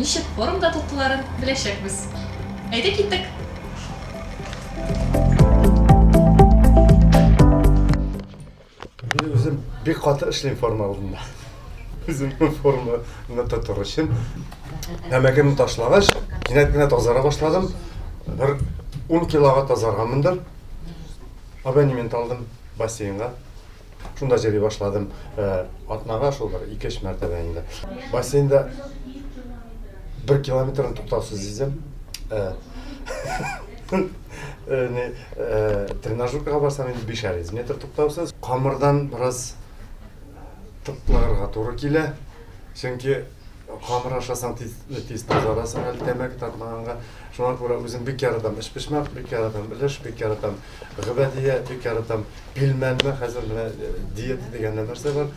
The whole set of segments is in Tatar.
ничек формада тотуларын беләчәкбез. Әйдә киттек! Мин үзем бик каты эшлим форма алдында. Үземнең форманы тотыр өчен. Тәмәкемне ташлагач, кинәт кенә тазара башладым. Бер 10 килога тазарганмындыр. Абонемент алдым бассейнга. Шунда йөри башладым. Э, атнага шул бер 2-3 мәртәбә инде. Бассейнда бер километрын туктаусыз йөзәм. Э, э, не, тренажеркага барсам инде 500 метр туктаусыз. Камырдан бераз тыплыгырга туры килә. Чөнки камыр ашасаң тиз, тиз тазарасың әле тәмәке тартмаганга. Шуңа күрә үзем бик яратам өчпочмак, бик яратам өлеш, бик яратам гөбәдия, бик яратам пилмәнне. Хәзер менә диета дигән нәрсә бар.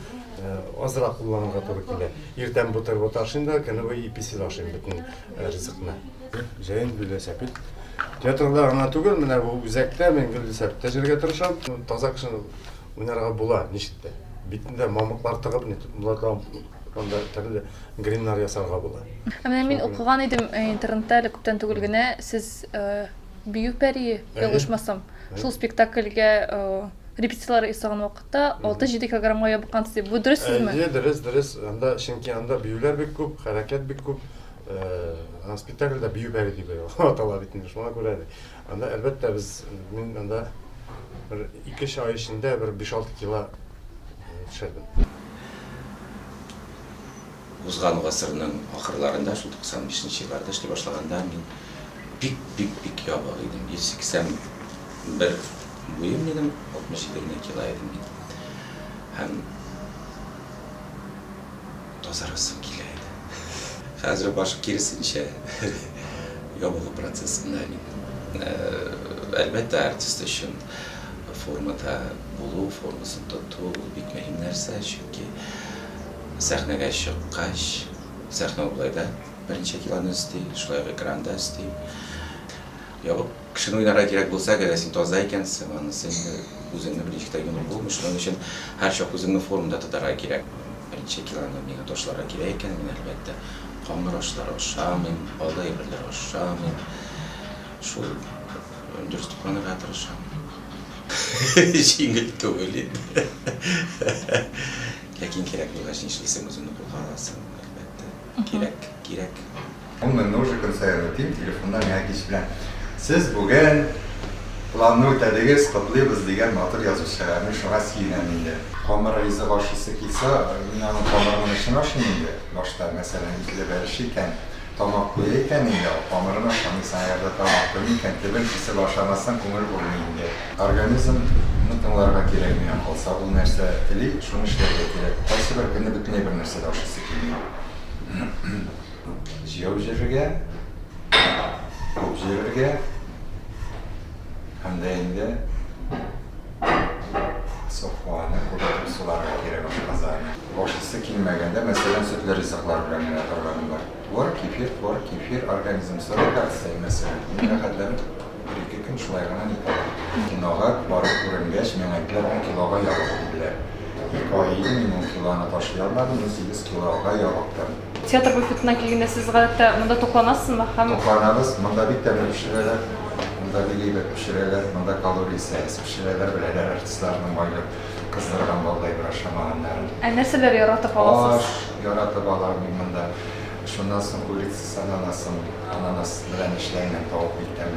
Азрак кулланырга туры килә. Иртән бутерброд ашыйм да, көне буе иписез ашыйм бөтен ризыкны. Җәен велосипед. Театрда гына түгел, менә бу үзәктә мин велосипедта йөрергә тырышам. Таза кешене уйнарга була, ничек тә. Битендә мамыклар тыгып, ни анда төрле гримнар ясарга була. Ә менә мин укыган идем интернетта әле күптән түгел генә, сез Бию пәрие, ялгышмасам, шул спектакльгә репетицияләр ясаган вакытта 6-7 килограммга ябыккансыз дип. Бу дөрес сүзме? Әйе, дөрес, дөрес. Анда чөнки анда биюләр бик күп, хәрәкәт бик күп. Ана спектакльдә Бию пәрие дип атала бит инде. Шуңа күрә анда әлбәттә без мин анда бер 2-3 ай эчендә бер 5-6 кило төшердем. Узган гасырның ахырларында, шул 95 нче елларда эшли башлаганда мин бик-бик-бик ябык идем. 181 буем минем, 67 генә кило идем мин. Һәм тазарасым килә иде. Хәзер баш киресенчә ябыгу процессында мин. Әлбәттә, артист өчен формада булу, формасын тоту ул бик мөһим нәрсә, чөнки сәхнәгә чыккач, сәхнә ул болай да берничә килоны өсти, шулай ук экран да өсти. Ябык кешене уйнарга кирәк булса, әгәр дә син таза икәнсең, анысы инде үзеңне берничек тә юнып булмый. Шуның өчен һәрчак үзеңне формада тотарга кирәк. Берничә килоны миңа ташларга кирәк икән, мин, әлбәттә, камыр ашлары ашамыйм, баллы әйберләр ашамыйм. Шул дөрес тукланырга тырышам. Җиңел түгел инде. Ләкин кирәк булгач, нишлисең, үзеңне кулга аласың, әлбәттә. Кирәк, кирәк. Ун меңне уже көн саен үтим, телефоннан миңа кич белән Сез бүген планны үтәдегез, котлыйбыз дигән матур язу чыга. Мин шуңа сөенәм инде. Камыр ризык ашыйсы килсә, мин аның камырының эчен ашыйм инде башта. Мәсәлән, итле бәлеш икән, тамак туя икән инде, камырын ашамыйсың. Әгәр дә тамак туймый икән, төбен кисеп ашамасаң, күңел булмый инде. Организмны тыңларга кирәк миңа калса, ул нәрсә тели, шуны эшләргә кирәк. Кайсыбер көнне бөтенләй бер нәрсә дә ашыйсы килми. Җәяү йөрергә, күп йөрергә һәм дә инде саф һаваны күп итеп суларга кирәк ашказаны. Ашыйсы килмәгәндә, мәсәлән, сөтле ризыклар белән генә торганым бар. Творог, кефир, творог, кефир, организм сорый кальций, мәсәлән. Мин рәхәтләнеп бер-ике көн шулай гына нитәм. Кинога барып күренгәч, миңа әйттеләр, ун килога ябык, диделәр. Ике ай иде, мин ун килоны ташлый алмадым, мин 8 килога ябыктым. Театр буфетына килгәндә сез гадәттә монда тукланасызмы һәм. Тукланабыз. Монда бик тәмле пешерәләр. Монда бик әйбәт пешерәләр. Монда калориясе әз пешерәләр, беләләр артистларның майлы кыздырган балдай бер ашамаганнарын. Ә нәрсәләр яратып аласыз? Аш яратып алам мин монда. Шуннан соң курица с ананасом, ананас белән эшләнгән тавык бик тәмле.